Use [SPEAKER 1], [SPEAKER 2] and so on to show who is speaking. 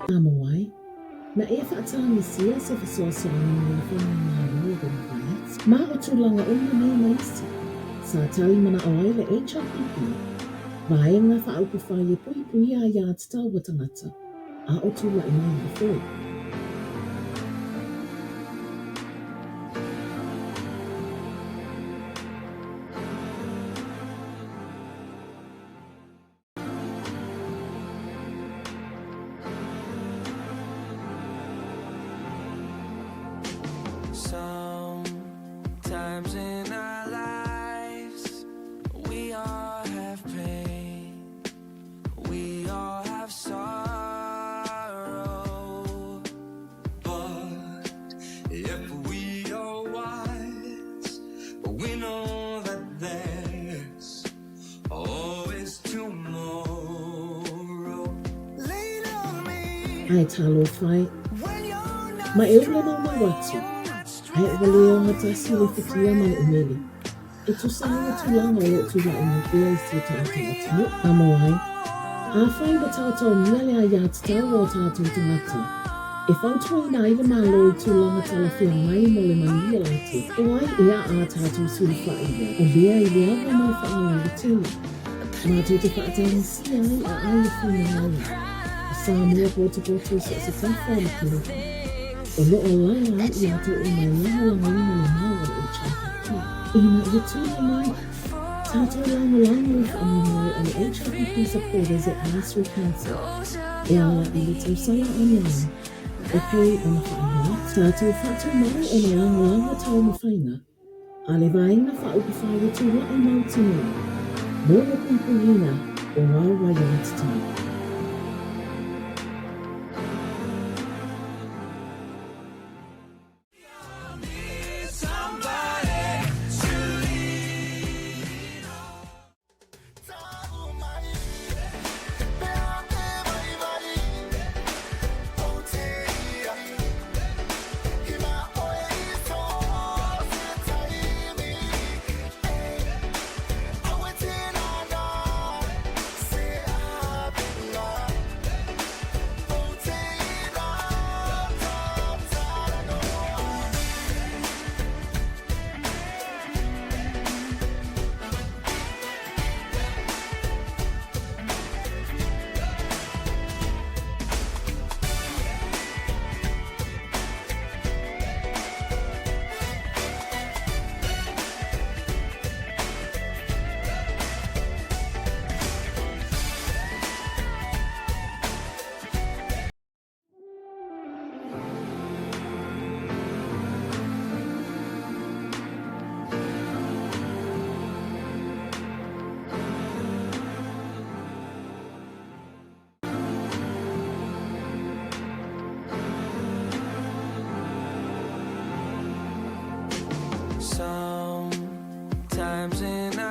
[SPEAKER 1] Samoa ai, na e faatagisia se fesoasoani mai le Faigamalo a Democrats ma o tulaga uma nei ma isi, sa tali manao ai le HRPP, Vaega Faaupufai e Puipuia Aiatatau a Tagata, a o tulai mai i le foe.
[SPEAKER 2] Sometimes in our lives, we all have pain. We all have sorrow. But if we are wise, we know that there's always tomorrow. Lean on me
[SPEAKER 1] Ae talofa e,
[SPEAKER 2] when you're not
[SPEAKER 1] ma e ula maumau atu,
[SPEAKER 2] strong, not
[SPEAKER 1] ae ua le ogatasi le fikia ma le umele. E tusa ai le tulaga o lo o tulai mai pea i si o tatou atunuu. Samoa ai, afai ua taotaomia le aiatatau a o tatou tagata, e fautuaina ai le Malo i tulaga talafeagai mo le manuia lautele, o ai ea ā tatou sulufai o lea i le ava ma le faaaloalo tele, matou te faatagisia ai aai e finagalo, o Samoa potopoto i so o se tafa o le paloka, o lo o alaala ai i latou uma e lagolagoina le mau a le HRPP. Ina ia tuli mai, tatou lagolago le faamoemoe o le HRPP Supporters Advisory Council e ala i le tausala online e pei ona faailoa atu. Tatou faatumau ona lagolago taumafaiga a le Vaega Faaupufai e tulai mautinoa mo le puipuiina o au aiatatau.
[SPEAKER 2] Sometimes in our